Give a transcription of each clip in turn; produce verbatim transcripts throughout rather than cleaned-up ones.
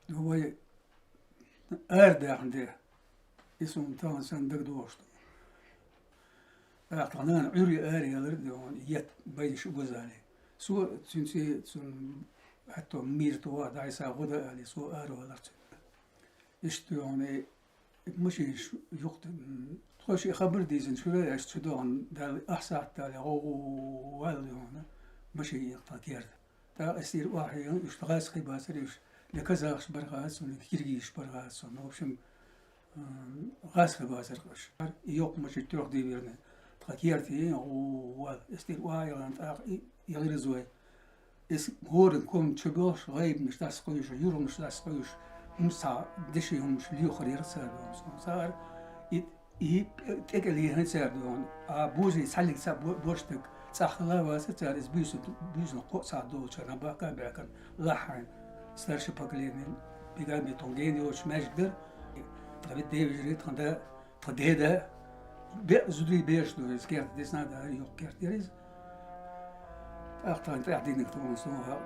Вай арадаьхна де, и суна тахана санна дагадоагӀаш да. ТӀаккха нана Ӏуьйре араялар а де, хьона, етт байнаш узале. Со цуьнца, цунна хӀетто мийра тоха дӀайса гӀо дан аьле, со аравалар цуьнга. Иштта, хьона, и машинаш юкъе, м, тхо ши хабар дийзина, шура аьш цу догӀан Далла ахсатта дале, гӀо-, гӀо-, валла, хьона, машин иккха тхан керда. ТӀаккха эс тӀера охьаийна, уьш гӀазкхий бацар уьш. Де казахаш бара хац суна, де киргизаш бара хац суна. Ну, в общем, м, гӀазкхий бацар уьш. И йоккха машин трёхдверный тхан керте яьй, гӀо-, валла. Эс тӀера охьаийна, тӀаккха и, и гӀирзой. Эс хӀора ком чу боьлхуш, гӀайбанаш дӀасакхуьйсуш, юргӀанаш дӀасакхуьйсуш, хӀумаш цхьа деши хӀумаш лоьхур яра цара, догӀан суна. Цара и И тӀекӀел ехьан цара, догӀан. А божий цхьаллиг цхьа бо-, бош стаг цӀахь хила вацар цара, иза буьйсанна, буьйсанна кхоъ сахьат долчара, набахка а баьхкина, лахьхьайна, старшее поколение, бегами тхуна гена йоцуш маьждиг дара. Тхан вид девижаре, тхан да, тхан деда, бе-, зударий бераш ду, иза керта дисна да, юкъ керта яра иза. ТӀаккха тхан тӀаьхьа динарг тхуна сона хьа.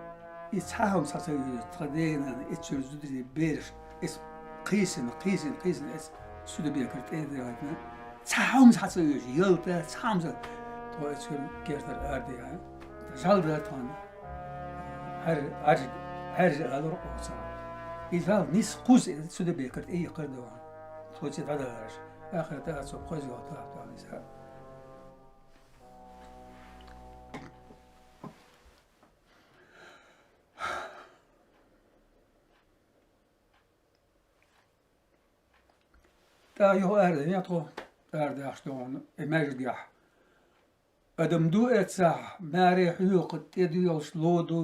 И цхьа хӀума схьа ца вуьйзу, тхан дена, эццуьра зударий бераш, эс кхийсина, кхийсина, кхийсина, эс Сюдабекара тӀе а дагӀийтина. Цхьа хӀума схьа ца вуьйзу, ялта, цхьа хӀума схьа. Тхо эццуьра кертара арадехьа. ЖӀалда тхуна. Хьаьр-, хьаьржа, хьаьржа алура оцу. И жӀалда нийсса кхузза Сюдабекара тӀе иккхар догӀан. Тхо цӀе дӀадахараш. Ахарта а цо кхозлагӀа тахта ван иза. ТӀаккха юха арадаьнна тхо, арадаьхча догӀан, и маьждигехь. Адам ду эццахь, маьре хьоькху, тӀе доьлхуш ло ду,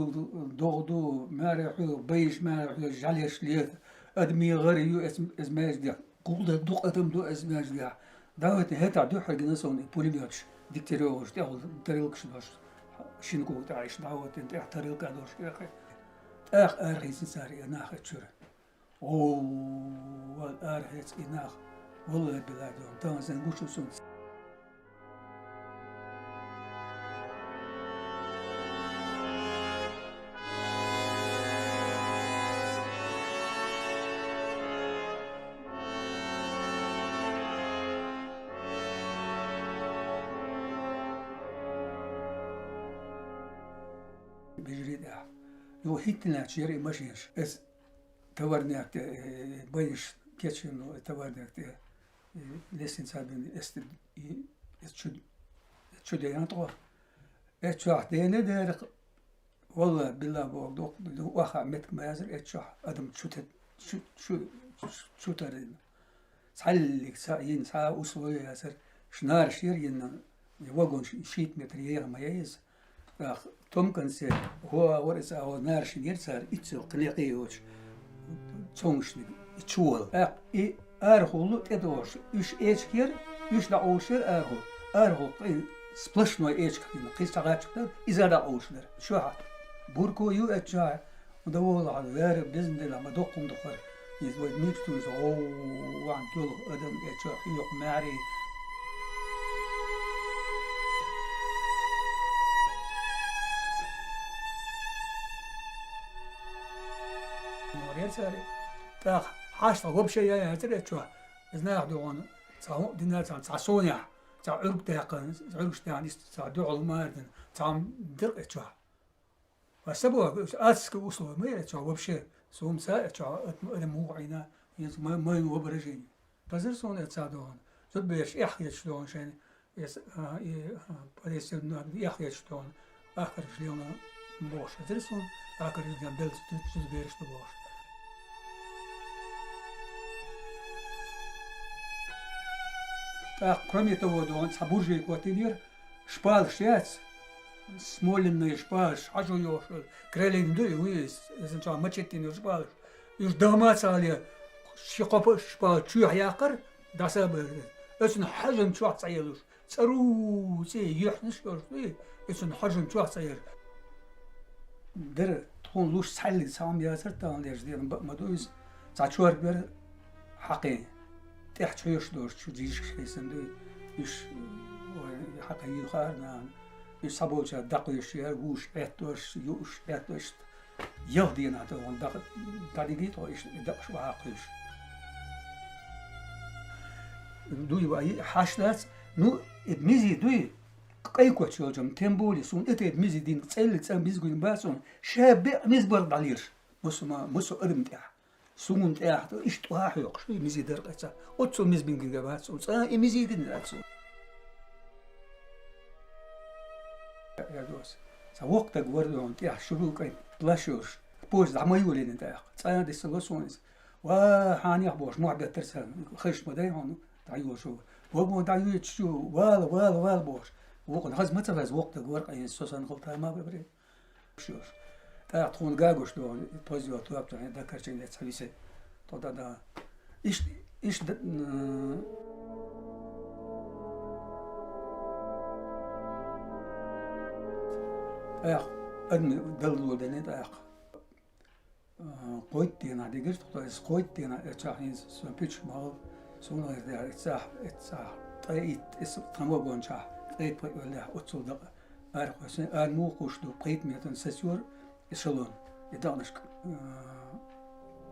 догӀа ду, маьре хьоькху, байш маьре хьоькху, жӀалеш лета. Адамийн гӀар ю эц-, эц маьждигехь. Гулдан дукха адам ду эц маьждигехь. ДӀахӀоьттина хӀетахь дуьххьара гина суна и пулемёташ, Дегтярёваш, тӀехула тарелкаш долуш, шина кога тӀехь иштта дӀахӀоттина, тӀехь тарелка долуш кхехье. ТӀаккха арахецна цара и нах эццуьра. О, вал арахецна и нах. Валлай, билла, догӀан, тахана санна гуш ду суна. Бежаре тӀехь. Юха хӀиттина лаьтташ яра и машинаш. Эс товарнех тӀе, э, байнаш кечйина, ну, товарнех тӀе, э, лестница бина, эс, и, эс чу, эс чу дена тхо. Эс чохь дена дера, валла, билла, боху, доккха, ду, охьа меттиг ма яцара, эс чохь адам чу те-, чу, чу, чу тарина. Цхьаллиг ца йина, цхьа а условие яцара, шнараш яра йина, вагон ш-, шийтта метр еха ма яй иза. ТӀаккха том конце, хӀо а вара иза, а хӀо нараш яра цара, иццел кхин некъе йоцуш, цомгушниг, и чувала. ТӀаккха и арахула тӀедогӀуш, уьш эчиг яра, уьш дӀакъовлуш яра арахула. Арахула кхин сплошной эчиг хилла, кхин цхьа гӀаччак дара, иза дӀакъовлуш дара. Чохь бурко ю эццахь, Доволахьара, вера, безна делахь, ма доккхун дукхара. Иза вай мича туьйса, гӀовгӀан долу адам, э, чохь хьоькху маьрий. Цара тӀаккха хьаштагӀа вообще яй яцара эццахь. Иза наха дуьхьал цхьа хӀума дина, цхьа, цхьа сонехь, цхьа Ӏуьрг даьккхина, Ӏуьргаш даьккхина, цхьа дуьхьал хӀума а дина, цхьа хӀума дира эццахь. Ва са боху, адские условия ма яра чохь вообще. Суна ца а чохь, ат-, адам муха Ӏийна, еза ма-, майн воображение. Хазар суна эца догӀун. Зудбераш эхь хеташ догӀун шайна. Эс, а, и, а, паресерна эхь хеташ догӀун. Ахкараш лелна бохуш. Хазар суна, ахкараш лелна белца зудбераш ду бохуш. ТӀаккха, кроме того, догӀун, цхьа буржейка хӀоттийнера, шпалаш яц, смоляные шпалаш, хьажо йохуш, крелин ду, и вуьйс, иза чохь мачетин йолу шпалаш. Уьш дахма ца хиле, ши кхо шпала чоьхьа яккхар, дӀасабар. Оцунна хьажам чохь цӀа елуш, цӀару цӀе юьхьнаш йолуш дуй, оцунна хьажам чохь цӀа яр. Дара, тхуна луш цхьаьллиг цхьа хӀума яцара тахана леш дена бакъ ма ду иза. Цхьа чорбар хьакхин, тӀехь чхьоьш долуш чу жижигаш хийсан дуй. Уьш, ой, хьакхин юьйхара нана. Уьш схьаболчара дакхоьшуш яра, вуш Ӏеттош, юуш Ӏеттош, Ялх дийнахьа тӀе вон дакъа дӀадигий тхо, иштта дакъаш охьа кхуьйсуш. Дуй вай хьаш дац, ну, и мизи дуй, кӀай коч йолчам, тем более, суна эта мизи дин цӀелли цӀа миз гуйна бац суна, ша беа миз бар дӀалийраш. Мусу ма, мусу адам тӀехь. Суна тӀехь тӀа иштта охьа хьоькхуш, и мизи дар къайца. Оццул миз бин гинга бац суна, цӀа и мизи дин дац суна. Я дос. Ца воккха даг вар дон, тӀехь шуру кӀай плащ йолуш. Поезд дӀа ма юлийна тӀаккха. ЦӀа дисса ло суна иза. Ва, хьанех бохуш, мохь беттара сан, хезаш ма дай хьуна, дӀайолуш ву. Вагон дӀаюьйцуш ю, вала, вала, вала бохуш. Вукхун хаза ма ца хаза, воккха даг вар къайна, со сан хала тама бебре. Шуш. ТӀаккха тхуна гагуш ду, позио топ тхуна, дакарчина цхьа висе. Тхо да, да. Ишт, ишт, д-, м, тӀаккха, арми далло дели тӀаккха. А, кхойтта дийнахь дигира тхо, иза кхойтта дийнахь, эцахь хӀинца сан пичча ма хала, суна гӀайр дара, эцахь, эцахь, ткъе итт, иза тхан вагончахь, ткъе итт пхи веллехь, оццул дакъа арахь кхоьссина, ара муха кхуьйсуш ду, пхийтта метр сацора эшелон, и дакъанашка, а,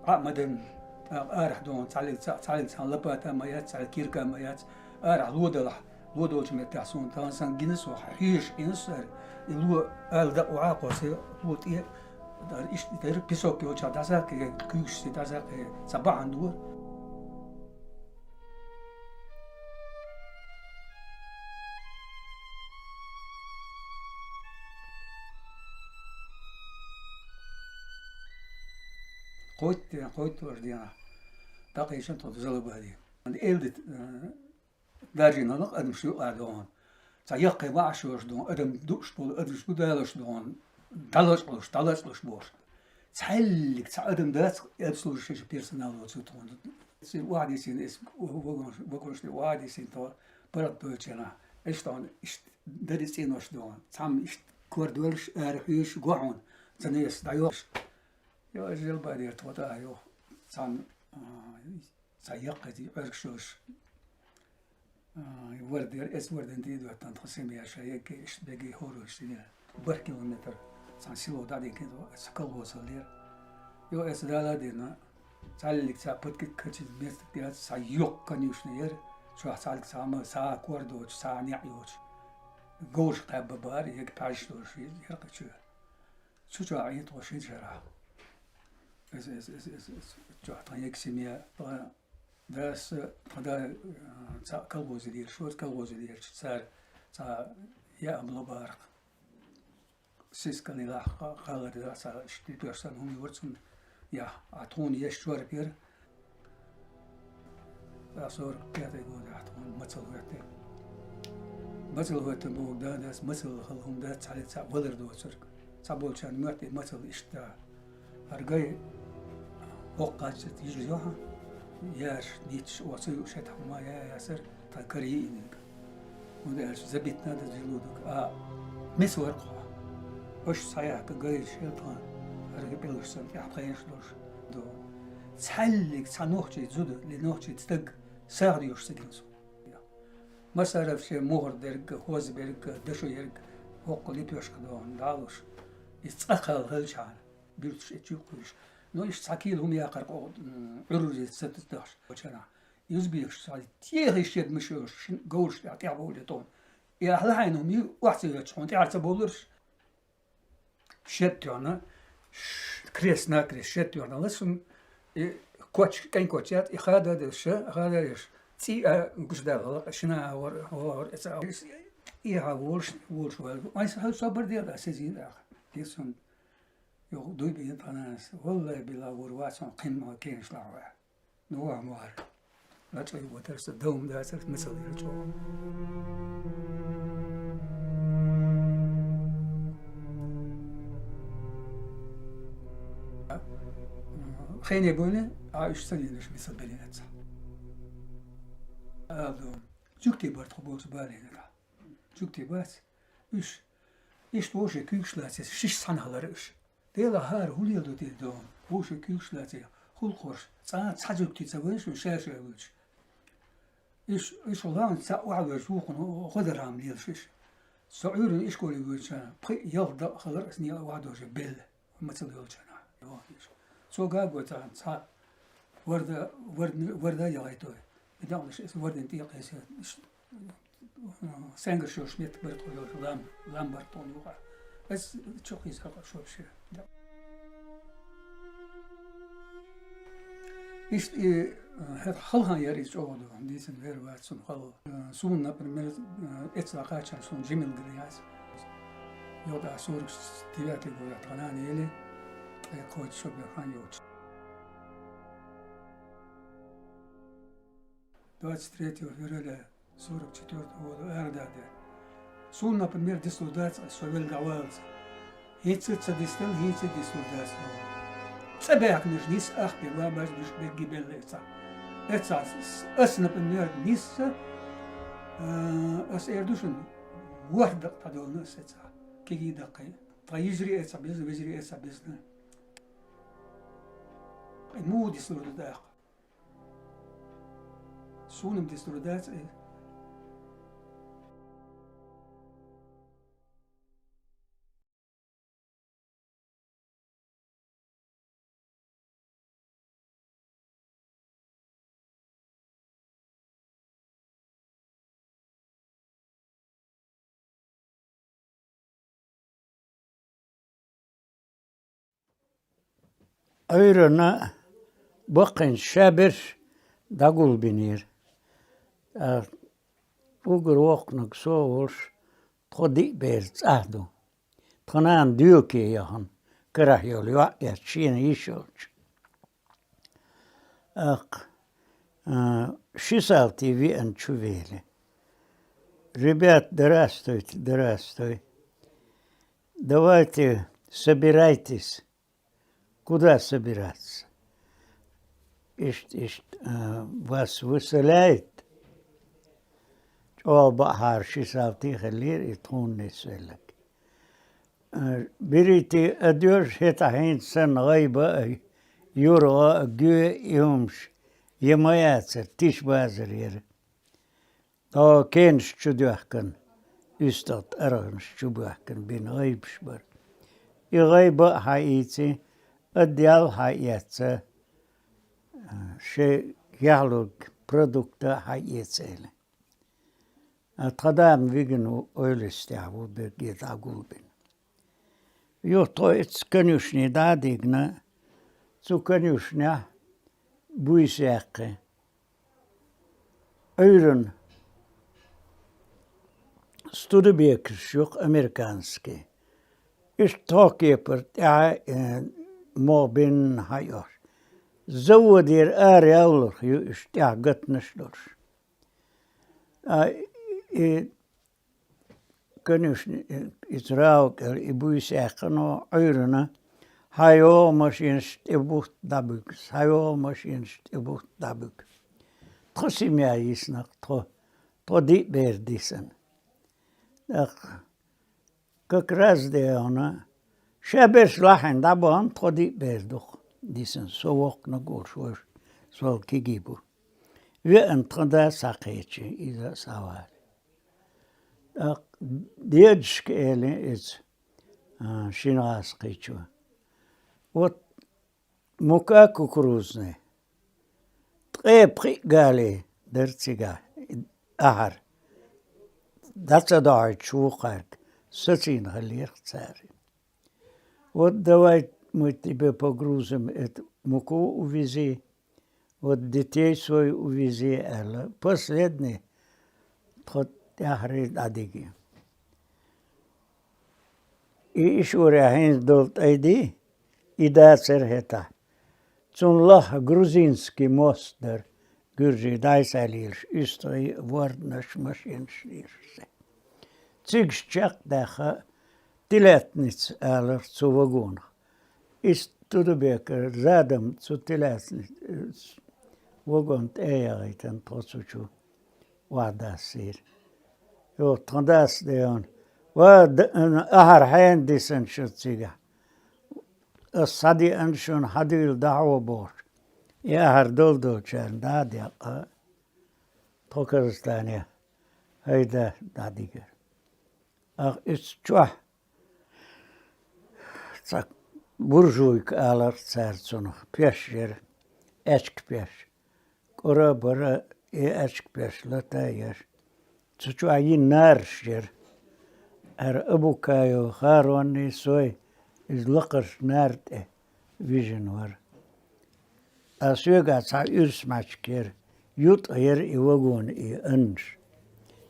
Ӏа а ма дан, тӀаккха арахь дон, цхьаллиг ца-, цхьаллиг цхьана лопата ма яц, цхьаллиг кирка ма яц, арахь ло далахь, ло долчу меттехь суна тахана сан гина со, хьоьжуш гина со ара, и ло ала дакъа охьа а кхоссе, ло тӀе, ара иштта дара, песок йолчохь дӀасаккхе, куьйгашца дӀасаккхе, ца бахьана дора. Кхойтта ден, кхойтталгӀачу денахь дӀакхийчина тхо Залабаде. Элдит, э, даржийна лакха адамаш юкъа догӀун. Цхьа яккхий ваӀаш йолуш догӀун, адам дууш болу адамаш гу далош догӀун, дӀалачкъалуш, дӀалачкъалуш бохуш. Цхьаьллиг цхьа адам дац, обслуживающий персонал воцу тхуна. Цуьнан охьадисина, эс вагонаш, вагонаш тӀе охьадисина тхо паргӀатбевллачу хенахь. Эш тхуна иштта дари цӀенош догӀун. Цхьамма иштта кор доьллуш, ара хьоьжуш го хьуна, занавес дӀайохуш. Йо, эс Залабадера тхо тӀе а йоху. Цхьамма, а, цхьа яккхий Ӏергаш йолуш. А, вардер, эс варден дийр доттан тхан семья ша егги, иштта беги хӀоруш дина. Барх километр цхьана село дӀадигина, эс колхозаллера. Йо, эс дала а дина, цхьаллиг цхьа подкид качиз местаг яц, цхьа йоккха конюшня яра, чохь цхьаллиг цхьа ма, цхьа кор доцуш, цхьа неӀ йоцуш. Говраш кхаьбба бара, егги пхьаьжаш долуш яра кху чу. Цу чохь Ӏийна тхо шина шарахь. Эс, эс, эс, эс, эс, чохь тхан егги семья, тхан дас, тхан да, а, цхьаъ колхозе лелаш вара, колхозе лелча цара цхьа яа ло бара-кх. Сискалнилахь кхаллар дац, цхьа иштта дуьтош санна хӀума юра цунна яхь. А тхуна еш чорпера. Ткъа сорок пятый годехь тхуна мацалла хӀоьттира. Мацалла хӀоьттина бохург да, дас мацалла хала хӀума дац, цхьаьллиг цхьаъ валар доцург. Цхьаболчарна моьтту и мацалла иштта да. ХӀара гай хӀокху кхаччалц йижа йохьа, яш, нийташ, оха ца юуш хӀетахь хӀума я ясар, тхан кара йиъниг. ХӀунда аьлча забитна да зилу ду, а миса вара кхо. Аша схьаяхка гай шел тхан, хӀара гай пӀелгаш санна тӀехь пхенаш долуш ду. Цхьаьллиг цхьа нохчий зуда, ли нохчий стаг сагӀа доьхуш ца гина со. Масаров шен мухӀар дерг, хоза берг, дашо ерг, хӀокху лепешка догӀун далуш. Иза цкъа кхалла хилчхьана, буьрташ эцчу кхуьйсуш. Ну, иштта цхьа кийла хӀума яхар къо-, м, Ӏуьрриза сататахаш волчарахь. Иза бехаш цхьа техиш шед мишош, шин говраш тӀехь тӀехь бовле тхуна. И ахьа лахьайна хӀума ю, охьа ца йоьттуш хьуна тӀаьхьа ца бовлурш. Шед тоьхна, ш-, крест-накрест шед тоьхна ласун, и коч, кӀайн коч яц, и хада деш, хада деш. ЦӀий а гуш дала, лакха шина а вар, вар, эца а. И хьа волуш, волуш вар. Ай, са хьал собар дела, сезин а. Кисун. Йо, дуй бин тханас. Валлай, била вур вацун, кхин ма кенш ла вар. Ну, а мар. Лачкъий вотарца, дом дацарца, мисал ян чӀогӀа. Хене бойне, а уьш ца динаш мисал белина ца. Алду. Жугти бар тхо болчу балина. Жугти бац. Уьш. Иштта вовше куьйгаш лацийса, шиш цхьаьна хилар уьш. Дела хӀара хӀун леладо те догӀун? Вовше куьйгаш лаций, хӀуллакхаш, цкъа цхьа жугти ца вайна шуна ша-ша вуьйцуш. Иш, иш лаьмна цхьаъ охьавоьжуш вукхунна гӀо дархьама лелаш иш. Со Ӏуьйранна ишколе воьдучарна пхиъ-ялх дакъа хилар аса некъа охьадожа белла. Мацал йолча нах. Йо, иш. Цо гагой цхьа, цхьа варда, вард-, варда яхайтой. Бидалаш эс вардин тӀекъеса. Иш, сенгар шош мет барт хо йолча лам, лам барт хо юха. Эс чохи сака шоп ше. Да. Иш и, э, хет халхан яр из чогоду, дисен вер вацун хал. Э, сун, например, э, эцла качан сун жимил гряз. Йода сорок девятый год ханан ели, э, кот шо бер хан йоч. Двадцать третьего февраля сорок четвёртого года ардаде. Сун, например, дислудац, а совел давалц. Хинцы ца дистан, хинцы дислудац. Цебяк наш нис ах пила баш биш беги беллеца. Эца с-, ас, например, нис, э, ас эрдушин вардак подолна сеца. Киги дакай. Та ижри эца бизна, вижри эца бизна. Му дислурдак. Сунам дислурдац, э. Ӏуйрана баккхинчу шаберш дӀагулбинера. А, угар воккханиг со волуш, тхо диъ бер цӀахь ду. Тхан нана доьке яхана, карахь йолу йоӀ эцна, шена йиш йолчу. Аккха, а, ши салти веана чу вели. Ребят, здравствуйте, здравствуй. Давайте, собирайтесь. Куда собираться? Иштта, иштта, а, вас выселяют. ЧӀогӀа баьхьара ши салти хиллера и тхуна нисвелларг. Э, берите одежду, хӀета хӀинца санна гӀайба а, юргӀа а, гоь а, и хӀумаш, я ма яцара, тиша базар яра. ТӀо кенаш чу доьхкина, уьстагӀ тӀаргӀанаш чу боьхкина бина гӀайбаш бара. И гӀайба а хьаийци, одеял хьаэцна, э, шен яхьлург продукта а хьаэцна. А тхан да ма вигина ву, ойластехь ву берриге дӀагулбина. Юха тхо ицца конюшне дӀа а дигна, цу конюшнехь буьйса яьккхи. Ӏуьйранна студебекерш ю-кх американский. Иштта тхо кепара тӀаьхьа, э, могӀа бинна хьайош. Заводера ара ялларх ю уьш тӀаьхьа гатанаш а долуш. А, и конюшни, и, и цу рагӀу кӀел и буьйса яьккхина Ӏуьйранна, хьайогӀу машенаш тӀе бутт дӀабуьгу, хьайогӀу машенаш тӀе бутт дӀабуьгу. Тхо семья йисна-кх, тхо, тхо диъ бер дисна. ТӀаккха как раз де хьуна, шаберш лахьийна дӀабахана, тхо диъ бер ду-кх дисна, со воккханиг волуш, ваш сол кегий бу. Веана тхан да схьакхечи, иза а схьавалий. ТӀаккха дедушка элира иза, а, шина гӀазкхичо. Вот мука кукурузная. Ткъе пхиъ гали дара цигахь ахьар. ДӀа ца дохьуьйтуш вукхаьрга сацийна хиллера цара. Вот давай мы тебе погрузим эту муку, увези, вот детей свой увези, аьлла. Последний тхо тӀаьххьара дӀадиги. И ишуре хӀинца долу тӀай ди, и дацара хӀетахь. Цунна лаха грузинский мост дара, гуьржий дӀасалелаш, уьстагӀий, ворданаш, машенаш лелаш. Цигаш чекхдаьхна, телятница алара цу вагонах. И студебекер задом цу телятни-, вагон тӀе а яхийтина, тхо цу чу охьадассийра. Йо, тхан дас деана: «Ва, д-, ахьар хьенан дисна шу цигахь? Ас схьадеана шуна, хьадуьйла дӀахьо», — бохуш. И ахьар долу долчарна дӀа а деккха, тхо Казахстанехь хӀайда дӀадигира. Ах, иза чохь цхьа Буржуйка алар цара цунах, пеш яр, аьчка пеш. КӀора а бара, и аьчка пеш лата а еш. Цу чохь йина нараш яр. Ара Абукаев Харонний, сой, иза лакхарчу нара тӀе вижина вара. Ткъа соьгахь цхьа уьрс мачка яра, ютӀа яра и вагон, и аннаш.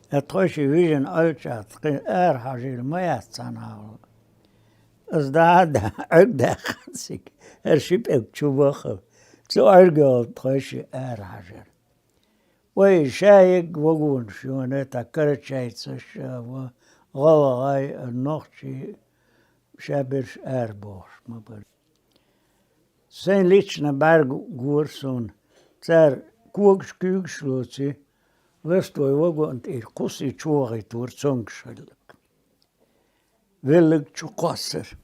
Ткъа тхойшиъ вижина Ӏуьллучохь кхин ара хьажийла ма яц цхьана хьалха. Аса дӀа а Ӏуьрг даьккхина цига, хӀара ши пӀелг чу баххала. Цу Ӏуьргехула тхойшиъ ара хьажара. Вай ша егга вагонаш йоьна, тӀаккха карачайцаш а, ва-, гӀалгӀай а, нохчий а, ша берш ара бохуш ма бара. Сайн лично бӀаьрг гора суна. Цара когаш-куьйгаш а лоций, ластовой вагон тӀера кхуссий чу вахийтора цомгуш хилларг. Велларг чу кхоссара.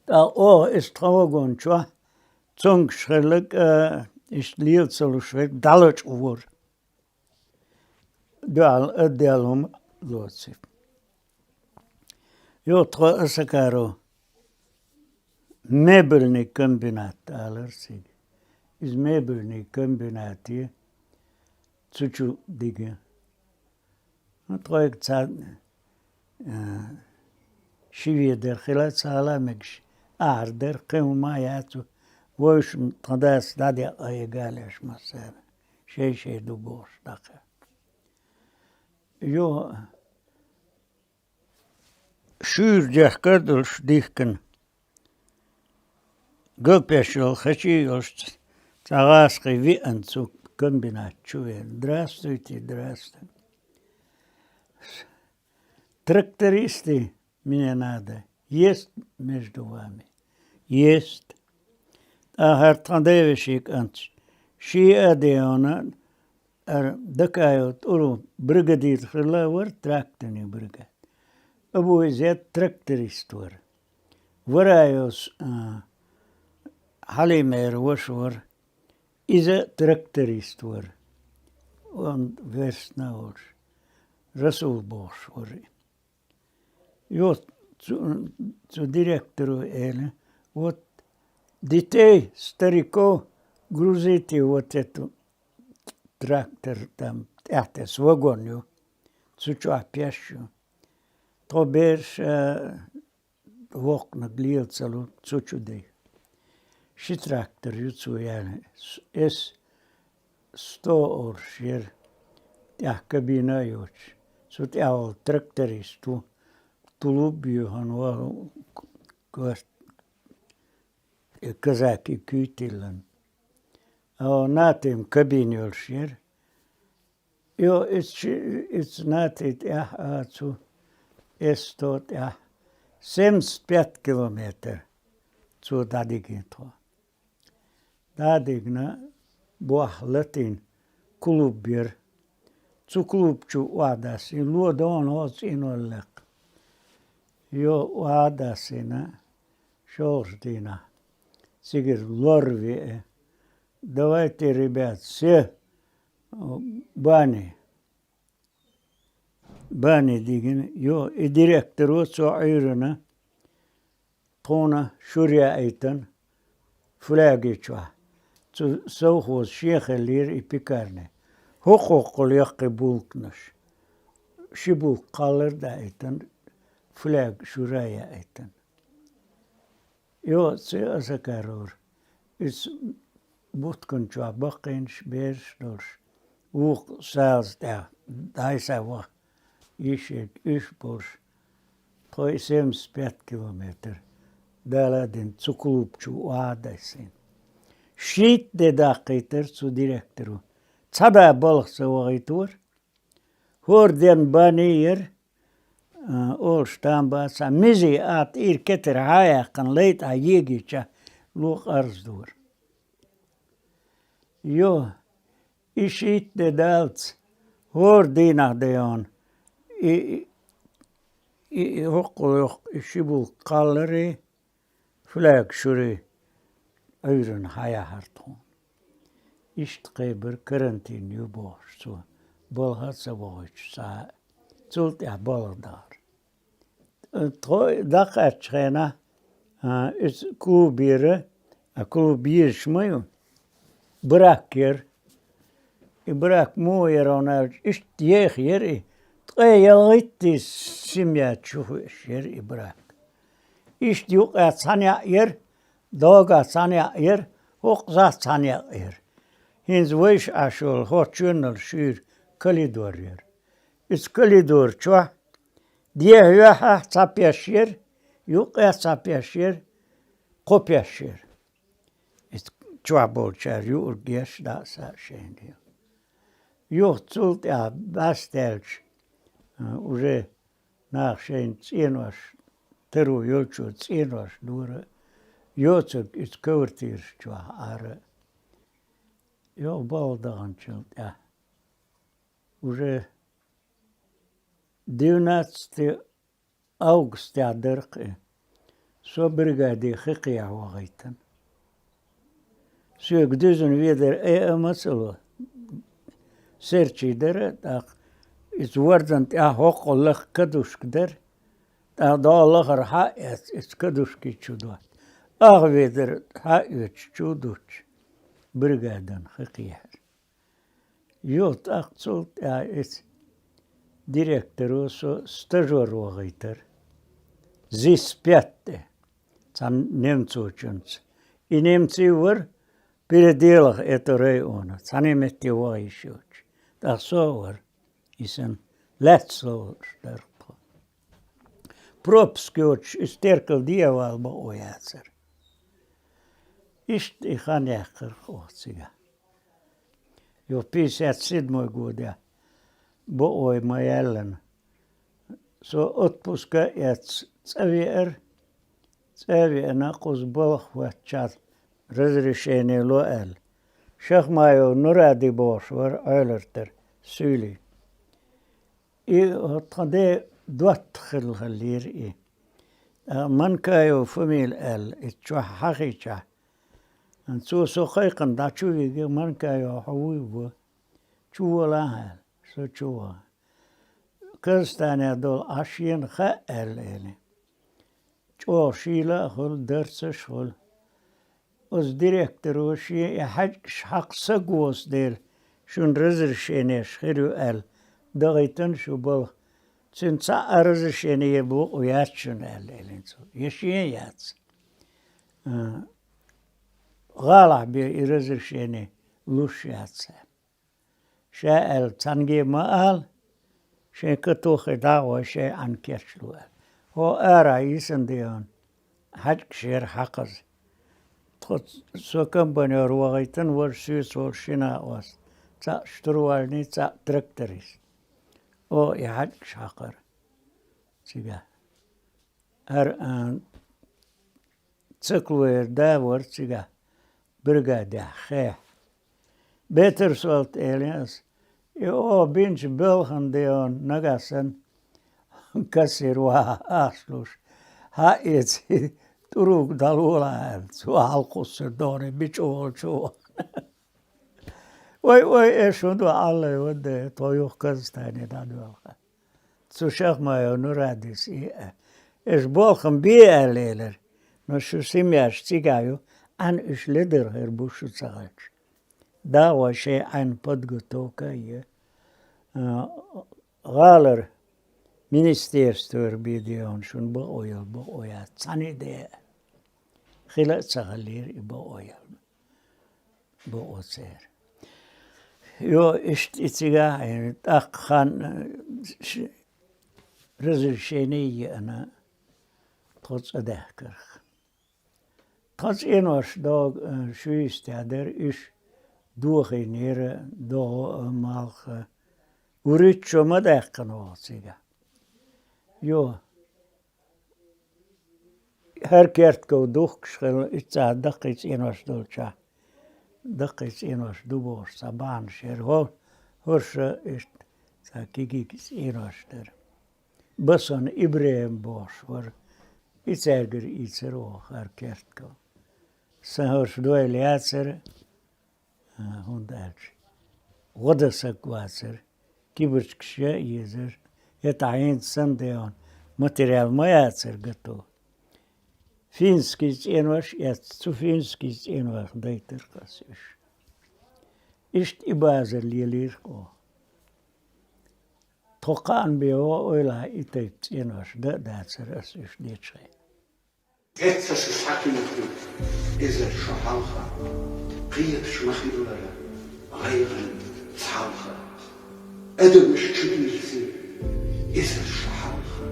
ТӀаккха оха иза тхан вагон чохь цомгуш хилларг а, иштта лела ца луш верг дӀалачкъавора. Дуьхьал отдел хӀума лоций. Юха тхо Осакаров мебельный комбинат алара цига. Иза мебельный комбинат ю, цу чу дигна. Ну, тхоьга цхьа, а, ши ведар хила ца хала мегаш, ахьар дара, кхин хӀума а яц, вовшашна тхан дас дӀадеа галеш массара, шай-шай ду бохуш дӀакхаьчна. Юха шуьйра дехкар а долуш дихкина, галпеш йолу хечий а йолуш, цхьа гӀазкхий веана цу комбинат чу веана. Здравствуйте, здравствуйте. Трактористы мне надо. Есть между вами? Есть. ТӀаккха хӀара тхан девешин кӀант, ши а де йона, ара Дакаев ТӀуру бригадир хилла вара, тракторный бригад. Абу Изет тракторист вара. Вараевс, а, Хьалимера ваша вара. Иза тракторист вара. Он верстна волуш, Расул бохуш вара. Йо, цу, цу директоро элира: «Вот детей, стариков грузите вот эту трактор, там, тӀаьхьатесна вагон ю, цу чохь пеш ю. Тхо бераш, а, воккханиг лела ца лу, цу чу де». Ши трактор ю цо яьлла. С-, эс сто олуш яра, тӀехь кабина а йоцуш. Цу тӀехь волу тракторист ву, тулуп а юьйхина вахана, кор-, казаки куьйтиллина. А, нати-м кабина йолуш яра. Йо, иза чи-, иза нати тӀехь а, цу эс сто тӀехь семьдесят пять километр цо дӀадигина тхо. ДӀадигна, бохь латийна, клуб яра. Цу клуб чу охьадассийна, ло дона хӀокху цӀийнолла лекха. Йо, охьадассийна, шолгӀачу дийнахь цигара лор веа. Давайте, ребят, все, бани. Бани дигина. Йо, и директоро цо Ӏуьйранна, тхуна шура яийтина фляги чохь. Цу совхоза шен хиллера и пекарни. ХӀокху-хӀокхул яккхий булканаш. Ши булка кхаллар а даийтина, фляг шура яийтина. Йо, цу Осакарора. Иза буткан чохь баккхийнаш бераш долуш, вукху салаза тӀехь дӀай-схьай ваха, йиш ерг уьш болуш, тхо и семьдесят пять километр Дала а дина цу клуб чу охьа а дассийна. Шийтта де даккхийтара цу директоро. Цхьа да балха ца вахийтора. ХӀора денна бани яра, а, олуш там бац, а мизи а тӀера кетара хьа а яьккхина, лайтӀахь егийча, ло къарздора. Йо, и шийтта де даллалц, хӀора дийнахь де йона, и, и, и, и хӀокхул йоккху и ши булка кхалларий, фляг шура Ӏуьйранна хьаяхьара тхуна. Иштта кхайбира, карантин ю бохуш цо, балха а ца вохуьйтуш цхьа а. Цул тӀаьхьа балха дахара. Тхо дӀакхаьччу хенахь, А, иза клуб яра, а клуб езаш ма ю, барак яра. И барак муха яра аьлча, иштта еха яра и, ткъе ялхайтта семья чу хууш яра и барак. Иштта юкъа цхьана яӀ яра, догӀа цхьана яӀ яра, хӀокхуза цхьана яӀ яра. ХӀинца вайша Ӏаш йолу хӀокху чоьнал шуьйра коридор яра. Иза коридор чохь дехьа-юьхьа цхьа пеш яра, юккъехь цхьа пеш яра, кхо пеш яра. Иза чохь болчара юург еш дӀа а са а шайна. Юха цул тӀаьхьа бӀаьстаьлча, а, уже наха шайна цӀенош, таро йолчо цӀенош дора, йоцург иза квартираш чохь Ӏара. Юха балха даханчул тӀаьхьа. Уже двенадцатое августехь дара-кх и. Со бригаде хи кхехьа вахийтина. Соьга дуьзна ведар айа а ма ца ло. Серчий дара, тӀаккха иза ворзан тӀехь хӀокху лаха кадушка дара, тӀаккха догӀа лахара хьа а эцна, иза кадушки чу дотта. Ах ведар хьа а оьцуш чу а дуттуш, бригадина хи кхехьара. Юха тӀаккха цул тӀаьхьа иза директоро со стажёр вахийтара. Зис пятте. Цхьана немцочунца. И немций вара переделах это района. Цхьана метте ваха йиш йоцуш. ТӀаккха со а вара. И санна лаьцна ловш дара тхо. Пропуск йоцуш, и стеркал дехьавала бакъо яцара. Иштта и хан яьккхира оха цигахь. Юха пятьдесят седьмой годехь бакъо ма яьллина. Со отпуска а эцна цӀа веара, цӀа а веана, кхуза балха хӀоттачарна разрешение ло аьлла. Шахмаев Нуради бохуш вара Ӏоьлар тера, суьйлий. И тхан де доттагӀа хилла хиллера и. А, Манкаев фамили аьлла, и чохь хьахийчахь. Цо со кхайкхина дӀа чу вига, Манкаев, хьо вуй ву? Чу волахьа аьлла, со чу ваха. Казахстанехь долу Ӏаш шена хаьа аьлла элира. ЧӀогӀа шийла а хуьлу, дарцаш а хуьлу. Оцу директоро шен и хьаьжкӀаш хьакха саг воцу дела, шуна разрешенеш хир ю аьлла, дахийтина шу балха. Цуьнан цхьа а разрешение бакъо яц шуна аьлла элира цо. Я шен яц. А, гӀалахь бен и разрешение луш яц аьлла. Ша аьлла, цхьаьнгге ма ала, шайн катоххе дӀа а гӀой, шайн Ӏаьнна кечло аьлла. ХӀо ара йисина деана, хьаьжкӀаш яра хьакхаза. Тхо со комбайнёр вахийтина, важа соьца волу шина а оцу. Цхьаъ штурвальный, цхьаъ тракторист. О, и хьаьжкӀаш хьакхара цигахь. ХӀара, а, циклвер да вара цигахь, бригадехь, хехь. Бетар солт элира ас. И о бинчу белхан деон нагахь санна кассир ваха ахча луш. Хьаэца, тӀуруг дӀалолахьа аьлла, цо хьалакхуссур догӀане бича волчу. Ой, ой, эш хӀун ду, Аллай вадде, тхо юха Казахстане дӀадоьлху. Цу Шахмаев Нурадис и а. Эш болхам бе аьлла элира. Но шу семьяш цигахь ю, Ӏан уьш ледара хир бу шу ца хилча. ДагӀой шайн Ӏаьнна подготовка а е. А, гӀалара министерствора бен деона шуна бакъо йолу, бакъо яц. Цхьаьна де а. Хила а ца хиллера и бакъо йолу. Бакъо церан. Йо, иштта и цигахь а, тӀаккха хан, ш-, разрешение еана, тхо цӀа даьхкарх. Тхан цӀенош догӀу, э, шуьйста дара, уьш дохийнера, догӀа а, малх а. ВуьрхӀитта шо ма даьккхина ваха цигахь. Йо, хӀара кертков духкуш хилла, иццахь даккхий цӀенош долчохь. Даккхий цӀенош ду бохуш, цхьа бахьанаш яра. ХӀо-, хӀорш иштта цхьа кегий цӀенош дара. Басан ИбрахӀим бохуш вара. И цаьргара ийцира оха хӀара кертков. Сан хӀорш дойла яцара, а, хӀунда аьлча гӀо дан саг вацара, кибарчкаш ян а езара, хӀетахь хӀинца санна деона материал ма яцара гату. Финский цӀенош эцна, цу финский цӀеношка дайтар-кх ас уьш. Иштта и базар лелийра-кх оха. Тхо кхаъна бен ваха, ойла, и тайпа цӀенош дан а дацар ас уьш дечхьана. Эццаш схьакхийттина эзар шо хьалха, кхеташ ма хиллара гӀайгӀан цхьалха. Адамаш чудийрзина эзар шо хьалха,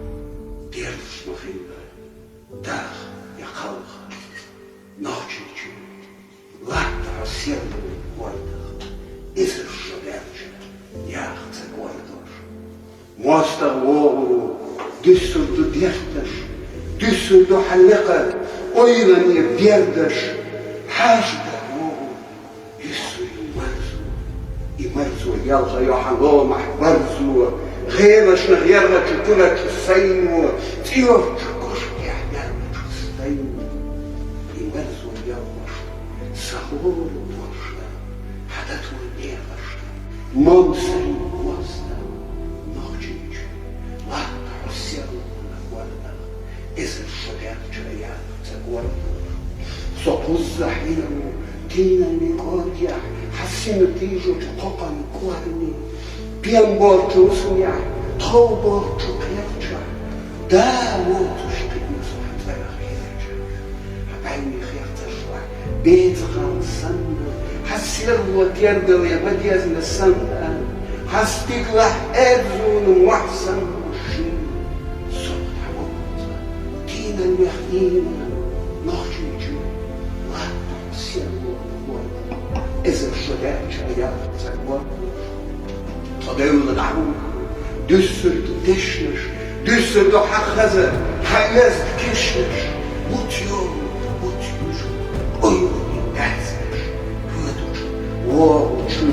дерзаш ма хиллара даха я кхалха. Нохчийчоа латта хьо серло хӀордах, эзар шо даьлча яха ца кӀордош. МоастагӀа вогӀур ву, дуьсур ду дерташ, дуьсур ду хьан некъа ойлане бердаш. Хьаьша-да вогӀур, юьсур ю марзо, и марзо ялхайо хьан ломахь барзо, гӀелашна гӀергӀачу кура чу сайно, цӀерачу кошкехь мерлачу сайно. И марзо ялхошна са хӀора бошна, хьан датор дехашна, мом сайна моастагӀа. Нохчийчоа латта хьо серло хӀордах, эзар шо даьлча яха ца кӀордош. Со кхузза хьийр ву тийналлин кӀордехь, хьан сина тийжачу кхокханан кӀорни, пен боцчу усанехь, тхов боцчу кхерчахь, да воцуш кхийтина со хьан цӀарах хьерчахь. Хьан бӀаьвнех хьерчахь, бецахь санна, хьан серло тергале ма дезна санна, хьан стигалахь аьрзу мохь санна шийна. Со хьан вовза тийналлех ийна, Нохчийчоа латта хьо серло хӀордах, эзар шо даьлча яха ца кӀордош. Тхо девлла дӀахьу дуьсур ду дешнаш, дуьсур ду хьан хаза, хьан оьзда кешнаш. Бут йолу, бут юьжу, ойлане даьцнаш, хӀоьтучу вогӀучу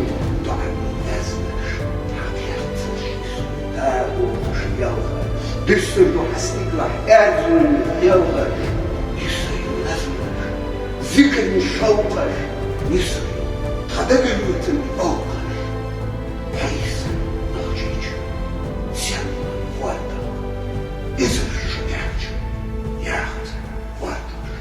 доӀанийн даьзнаш. Хьан кхерцаш юьсур ду дагош ялхаш, дуьсур ду хьан стигалахь аьрзу мохь ялхаш, юьсур ю назмаш, зикарийн шовкъаш, юьсур ю тхан дагавитина оьгӀаз. Хьайса, Нохчийчоа серло хӀордах, эзар шо даьлча яха ца кӀордош.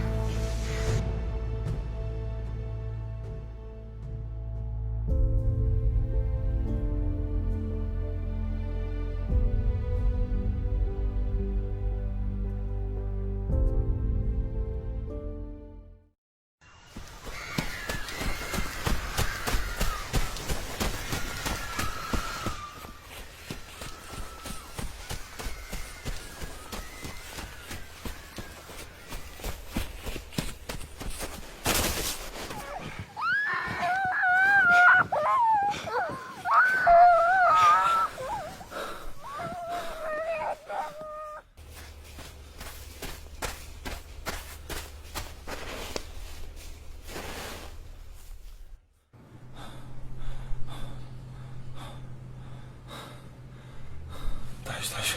Дальше, дальше.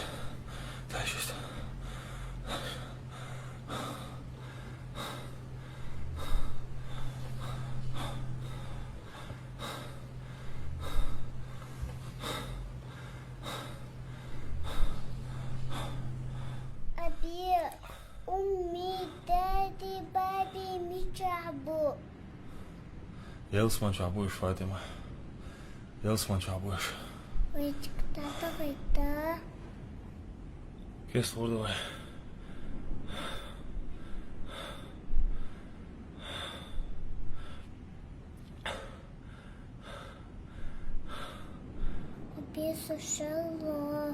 Дальше. Аби, умми, дади, баби мичахь бу? Ялсамани чохь бу уьш, Фатима. Ялсамани чохь бу уьш. Вай чекхдахийта. Кеста гӀур ду вай. Бесо шалло.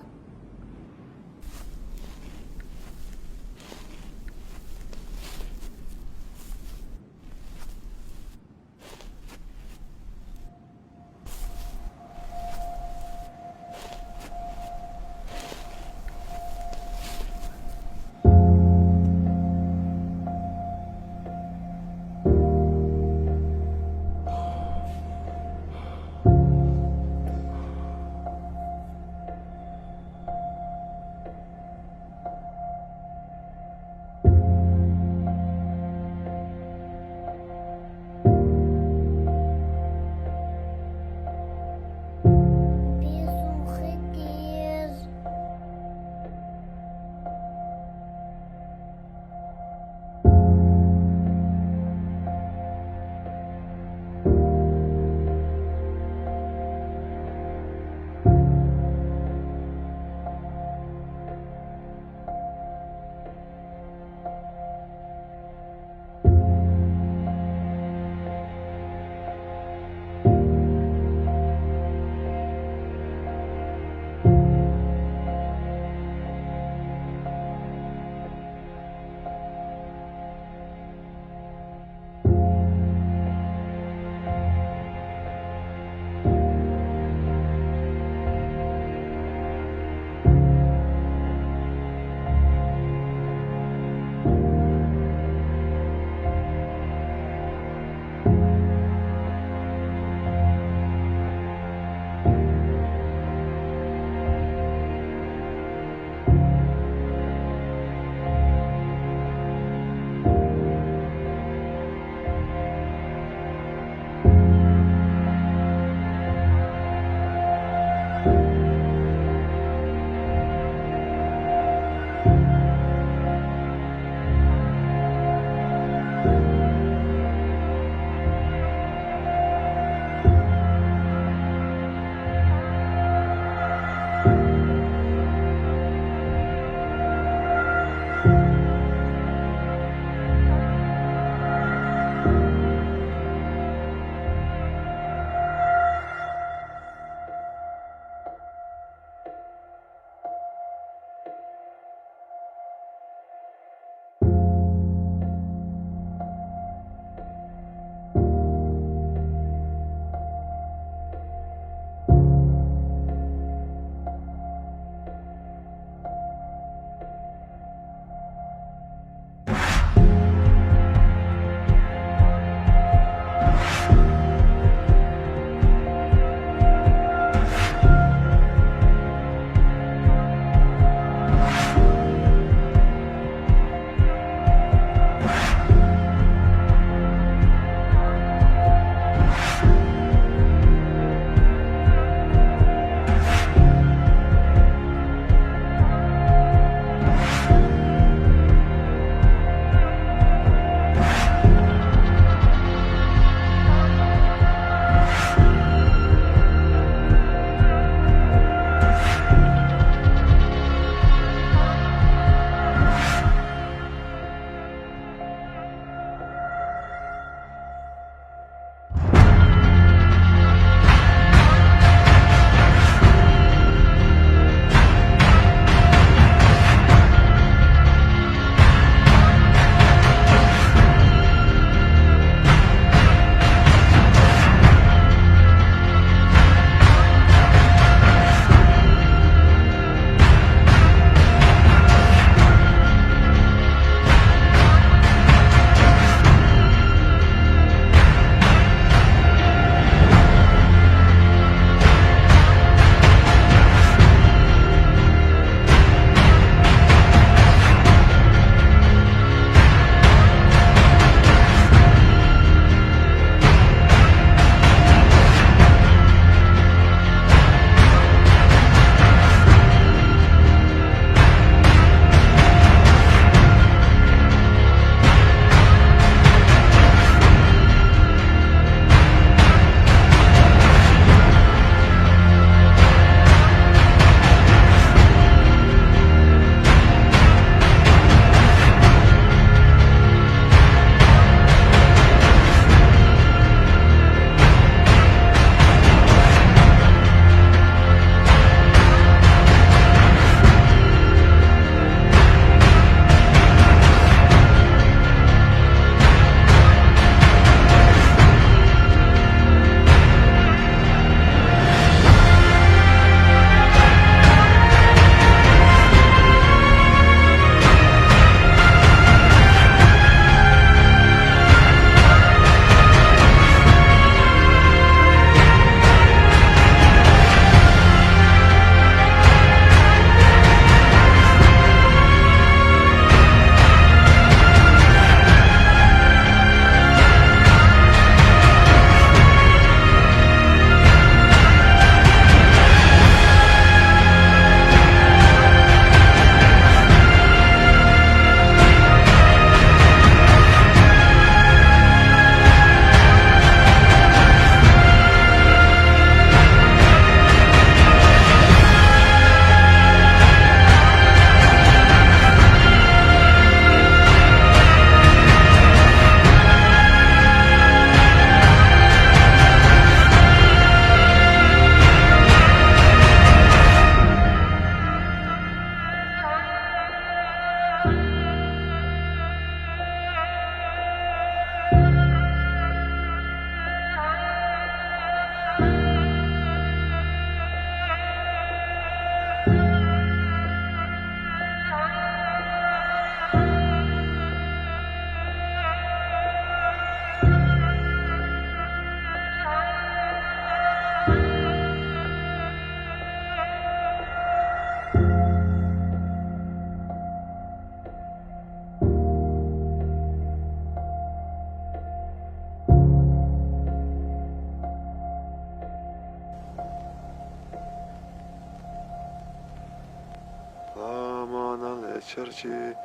Ярчи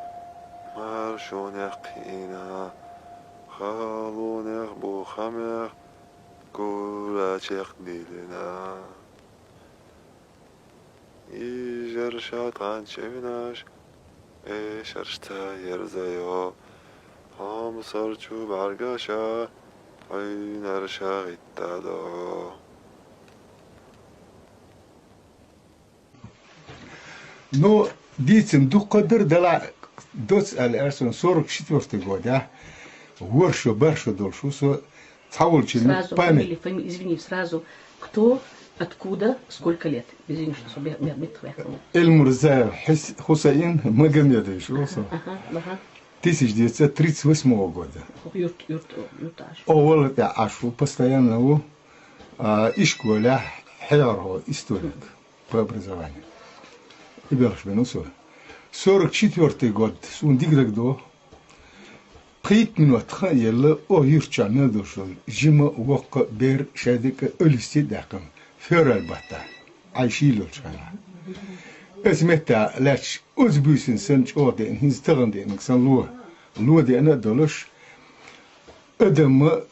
маршонех кхиина, халонех бу хамех гулачех дилина. Ижар шатан чевнаш, эшар шта ерзайо, хам сарчу баргаша, айнар шагиттадо. Ну, дицим дукха дар дала доц али арсон сорок четвёртый год, а? Воршо, баршо долшу со цаволчи Сразу память. Фамилия, фами-, извини, сразу. Кто, откуда, сколько лет? Извини, что собе-, ме-, ме-, ме-, Эльмурзаев Хис-, Хусаин Магомедович, олсо. Ага, ага. Тысяча девятьсот тридцать восьмого года. Юрт, юрт, юрташ. О, волотя ашу постоянно у, а, ишколя херхо историк по образованию. И белш бен усо. Сорок четвёртый год, сун диграгдо. Пхит минут ха елла о юрча мел дошул. Жима вокка бер шадика өлисти дакым. Ферал батта. Айшил олчана. Эс метта лач уз буйсин сан чоде, хиз таган де, сан луа. Луа де ана долуш. Адам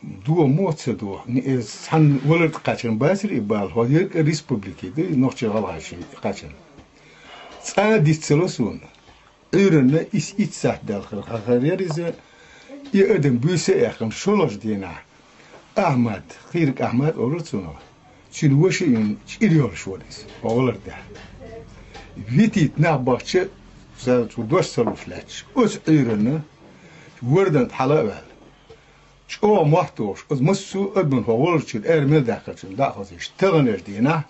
дуо моца дуо. Ни эс сан валар качан басри бал. Ходир республики, ди нохчи галгаши качан. Ца дицело сун. Ирна ис ицат дал хар хар яриза. И адам буйса яхам шолаш дина. Ахмад, хирк Ахмад олур цуно. Чин воши ин чирёл шорис. Олар да. Витит на бахча, са чу дош салуш лач. Ус ирна, вордан хала вал. Чо махтош, аз массу адман хо олар чир, эр мел дахачын, да хозиш. Таганер дина.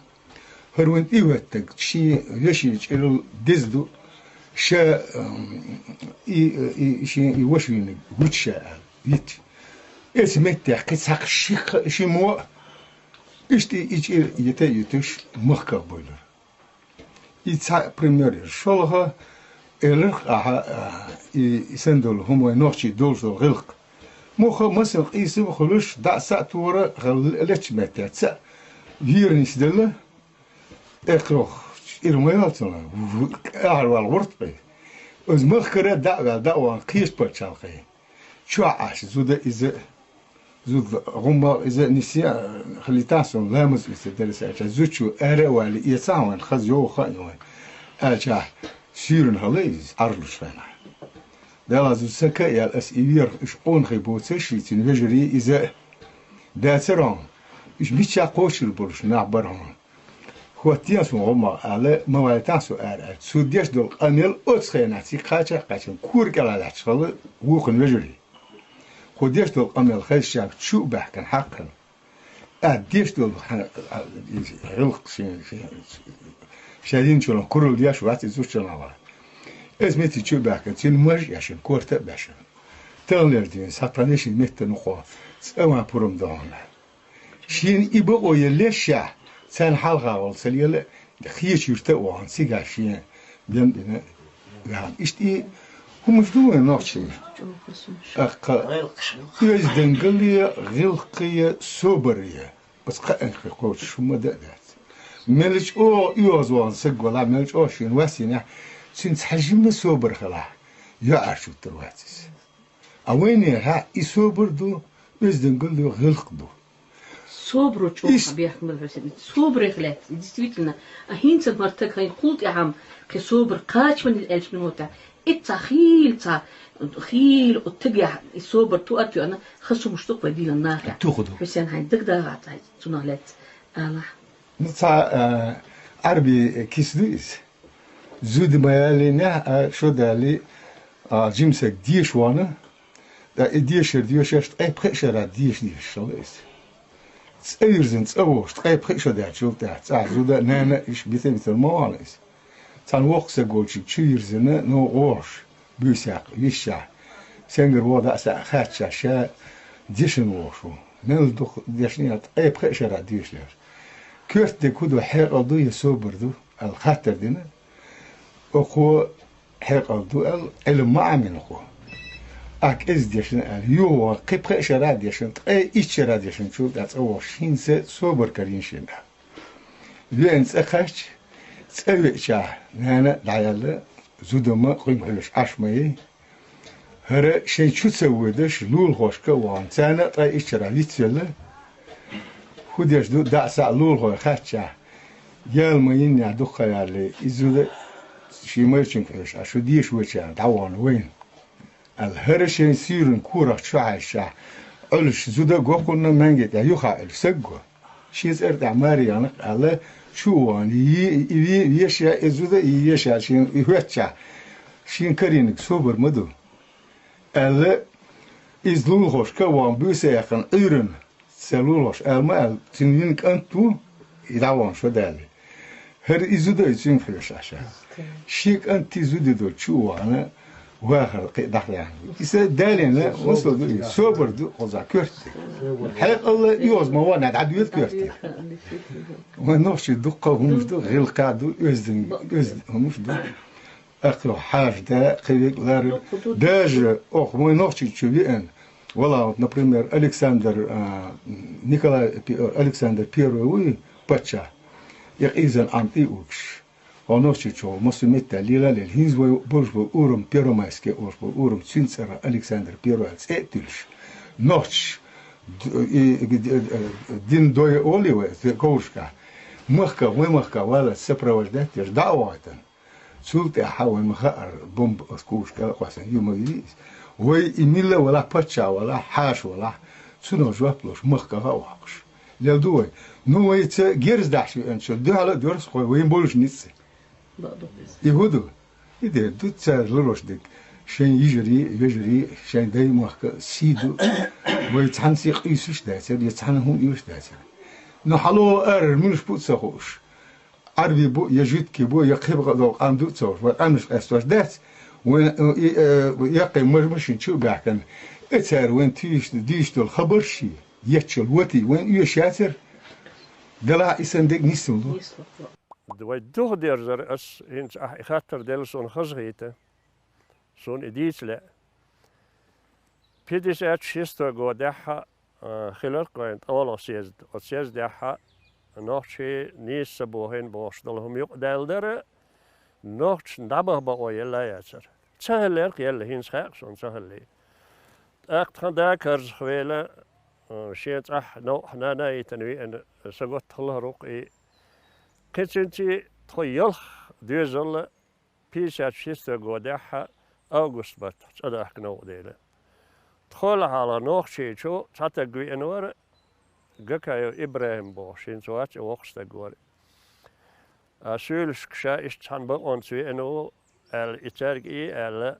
Хар вин иветтаг, ши веши чирил дизду, ша, ам, и, и, ши, и вошвини, гучша, вит. Эс меття, кисак ших, шимо, ишти и чир, ете ютуш, махка бойлар. И ца пример, шолха, элих, аха, а, и, и сендол, хумой нохчи, долждол, гилк. Муха, масын, иси, хулуш, да, са, тура, хал, леч меття, ца, вирнис дела, Экрох, ирмай алцана, ахар вал гурт пе. Оз махкара да вал да ван киш пачал кай. Чуа аш, зуда иза, зуда гумба иза ниси, а, халитасон ламаз иза дерес ача, зучу эре вали, и саун, хаз йо ха йо. Ача, сирен хала из, арлуш фена. Дала зу сака ял ас ивер, иш он хай боца ши, цин вежери иза. Дацерон, иш бича кошир болуш, нах барон. Хуаттиан сун гъома ала, мавайтан су ар ар. Судеш дол къамел оцхена, ци къача, къачан, кур кала лач хала, вухун вежури. Худеш дол къамел хайшак чу бахкан хаккан. А деш дол ха-, а, гъилх шин, шин, шин, шин чулан курул деш вац изучалава. Эс мети чу бахкан, цин маж яшин, корта башин. Тагнер дин, сатанешин метта нухо, цама пурум дона. Шин и бо о еле ша, цан халха ол сел еле, хие чурта о ан сига шин, дем дина ган. Ишти хумуш дума нохчи. Акка, ёз дынгылия, гилкия, собария. Бас ка энхи коч шума да дат. Мелич о, ёз ван сагвала, мелич о шин васина, син цхажимна собар хала. Ё арчуттар ватис. А вайне ха и собар ду, ёз дынгылия, гилк ду. Собру чу Ис- бяхмар васит. Собру хлят. Действительно. А хинца мартак хайн хулт я хам. Кхи собр качман эльф минута. Итца хил ца. Хил оттаг я и собр ту атю ана хасум штук вадила наха. Тухуду. Хусен хайн дагда гата. Цуна хлят. Ала. Ну, ца, э, арби, э, кис дуис. Зуд маялиня, а, шо дали, а, жимсек диш вана. Да, и дешер, дешер, ткъай пхешера, деш, деш, шалыс. Цавирзин, цавош, ткъай пхешера, чулта, ца, зуда, нана, иш, бите, бите, мавалыс. Цан вокса голчик, чуирзина, но гош, бюсяк, виша. Сенгер вода, са, хача, ша, дешин вошу. Мел дух, дешни, ткъай пхешера, деш, деш. Кёрт де куду, хекъал ду, е собр ду, ал хаттар дина. Окхо хьекъал ду аьлла, Ӏилма Ӏамин ху. Ахь кӀезиг дешна аьлла, юха кхин пхеа шера дешна, ткъе итт шера дешначул тӀаьхьа цӀа вахаш, хӀинца собар карийна шена. Веана цӀа кхаьчча, цӀа веача, нана дӀаяьлла, Зуда ма къуьнга хьоьжуш Ӏаш ма яй. ХӀара шайн чу ца водаш, лулахошка а вахана, царна а ткъаь исс шера вицвелла, хӀун деш ду, дӀа-схьа лулахой хаьттача, яла ма йиннехь дукха ха яьлла, и зуда шен майрачуьнга хьоьжуш Ӏаш, шу деша вочара дӀавахана вайна, аьлла, хӀара шайн суьйранна корах чу хьаьжча, Ӏуьллуш зуда го кхунна, маьнге тӀехь юха Ӏуьллуш саг го. Шен цӀера тӀехь маре яхна-кх аьлла, чу а вахана, и, и ве-, вешаяь, и зуда и вешаяь, шен и хӀоьттача, шен карийнарг собар ма ду, аьлла, иза лулахошка а вахана, буьйса а яьккхина, Ӏуьйранна, цу лулахошка ала ма аьлла, цуьнан йина кӀант ву, и дӀавахана шо даьлла. ХӀара и зуда а цуьнга хьоьжуш Ӏаш. Шен кӀанти зуди долчу чу а вахана, вахар кхин а дӀахьаьхна. Иза далийна масал ду, и собар ду, кхузахь коьрта. Хьекъал а оьгӀаз ма вахана, дӀадоьду коьрта. Вайн нохчийн дуккха а хӀумаш ду, гӀиллакхехь а ду, оьздангаллехь а хӀумаш ду. Акхархьажа да, кхин векалара. Даже оха вайн Нохчийчу веана, вала, вот, например, Александр, а, Николай Пе-, Александр Первый вуй паччахь, и къийсам Ӏам тӀе а угуш. Оха Нохчийчохь массо а меттехь лела а лела, хӀинца вай болуш болу урам, Первомайский олуш болу урам, цуьнан цӀарах Александр Первый цӀе а туьллуш, нохчаш, д-, и, и, и, дин дой олий вай, ковшка, махка, вайн махка валлалц сопровождать деш, дӀа а вахийтина. Цул тӀаьхьа вайна ма хаьара, бомба оцу кхушка а кхоьссина ю ма вий иза. Вай и милла а валахь, паччахь а валахь, хьаша а валахь, цунах жоп луш, махках а воккхуш лела ду вай. Ну, вайца герз дахьаш веанчул дуьхьал а доьрзу кхо вайна болуш ницкъ. И хӀун ду? И де ду цара лурош дерг. Шайн йижарий, вежарий, шайн дай-махка сий ду. Вай цхьаьнцций къуьйсуш дацара, я цхьаьна хӀума оьшуш дацара. Ну, хьалаара муьлш бу а ца хууш. Ӏарби бу, я жуьгти бу, я кхин бакъдолу къам ду а ца хууш, вай къаьмнаш къестош дац, вайн, э, и, э, яккхий маж-, машин чу а баьхкина, и цара вайн туьйсу, дуьйцуш долу хабарш а, етташ йолу ватий вайн оьшуш яцара, делахь и санна дерг нисса ма ло. Вай духадерзар ас, хӀинца ахь и хаттар делла суна хазахийта, суна и дийца лаьа. Пятьдесят шестой годехь а, хиларх вайн тӀе олу съезд. Оцу съездехь а нохчий нийса ца бохийна бохуш долу хӀума юкъадаьлла дара, нохчашна дӀабаха бакъо елла а яцара. Ца хиллера-кх елла, хӀинца хаьа-кх суна ца хиллий. ТӀаккха тхан да карзахвелла, а, шен цӀахь новкъахь нана а йитина веана, са готта хиллера-кх и. Кхин цуьнций тхо ялх доьзал а, пятьдесят шестой годехь а август баттахь цӀа дахка новкъа дела. Тхол хьалха Нохчийчу цхьа таг веана вара, Гакаев ИбрахӀим бохуш, хӀинца вац и, воккха стаг вара. А суьйлашка ша иштта цхьана бакъонца веана ву аьлла, и цаьрга и аьлла,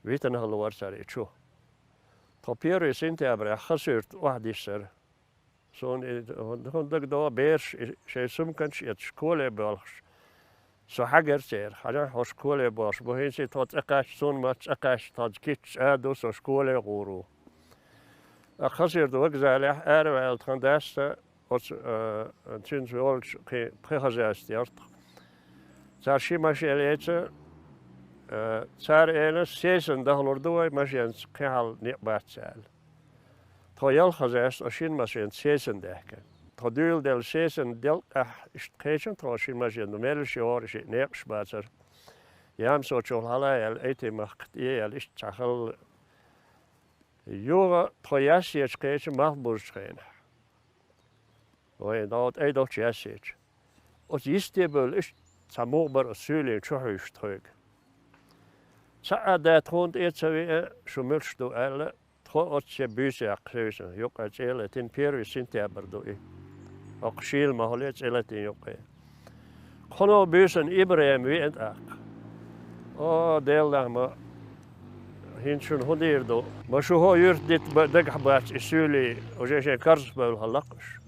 витина хилла вара цара и чу. Тхо первый сентябрехь Хасуьрта охьадиссара. Суна и хӀун дагадогӀу, бераш и шайн сумканаш а эцна школе боьлхуш. Со хьаьгара церан, хьажахь, хьо школе боьлхуш бу, хӀинца тхо цӀа кхаьчча, суна ма-, цӀа кхаьчча, тхо китташ а ду, со школе гӀур ву. Ткъа Хасуьрта вокзалехь араваьлла тхан дас а, оцу, а, цуьнца йолчу кхин пхи хозяйство яра тхан. Цара ши машен лецна, а, цара элира, сесана дахалур ду вай, машенца кхин хьал некъ бац аьлла. Тхо ялх хозяйство шина машенца сесана даьхкина. Тхо дуьйладелла сесана делкъехь иштта кхечира тхо ши машен, меллаша йогӀура, шиъ некъаш бацара. Ямсочул хьала а яьлла, Айти-махка тӀе а яьлла, иштта цхьа хилла. Юха тхо Яьссечу кхечира малхбузучу хенахь. Вайн дӀо тӀе долчу Яьссечу. Оцу йисте бевлла иштта цхьа муха бара оцу суьйлина чу хьуьйсуш тхоьга. Цхьа а да тхуна тӀе а ца веа, шу муьлш ду аьлла, тхо оццу шен буьйса яккха севсина, юккъе цӀе а летина, первый сентябрь ду и. ХӀокху шийла ма хуьлий цӀе летина юккъе. Кхуьнан буьйсанна ИбрахӀим веана тӀаккха. О, Делан нах, ма хӀинца шуна хӀун дийр ду? Ма шу хӀо юьрта дита ба-, дагахь бац и суьйлий, уже шайн карзахбевлла хилла-кх уьш.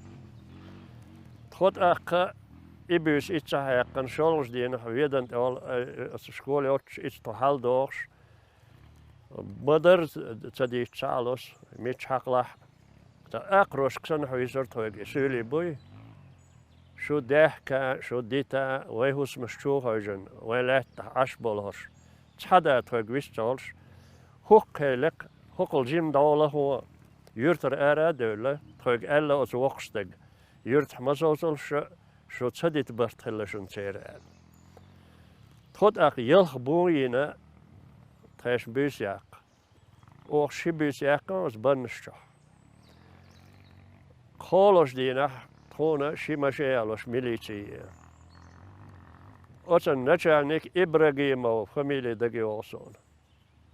Тхо тӀаккха и буьйса иццахь яьккхина, шолгӀачу дийнахь Ведана тӀе вала, э, оцу школа йоццуш, ицца тхо хьалдогӀуш, ма-дарра ца дийцча ца Ӏалаш, мичча хьакхалахь а. Ткъа акхарошка санна хьуьйсура тхоьга и суьйлий буй. Шу даьхка, шу дита, вайн хӀусамаш чу а хевшина, вайн лаьттахь Ӏаш болу хӀорш. Цхьа а да тхоьга вист ца хуьлуш, хӀокху хенахь лекха, хӀокхул жимма дӀавала хӀун, юьртара ара а девлла, тхоьга аьлла оцу воккхачу стага: «Юьртахь ма совцалаш шу, шу ца дита барт хилла шуна церан», – аьлла. Тхо тӀаккха ялх бу йина тхешна буьйса яккха. Оха ши буьйса яьккхина оцу баннаш чохь. Кхолаш дийнахь тхуна ши машен ялош милици е. Оцан начальник Ибрагимов фамили дага йогӀу суна.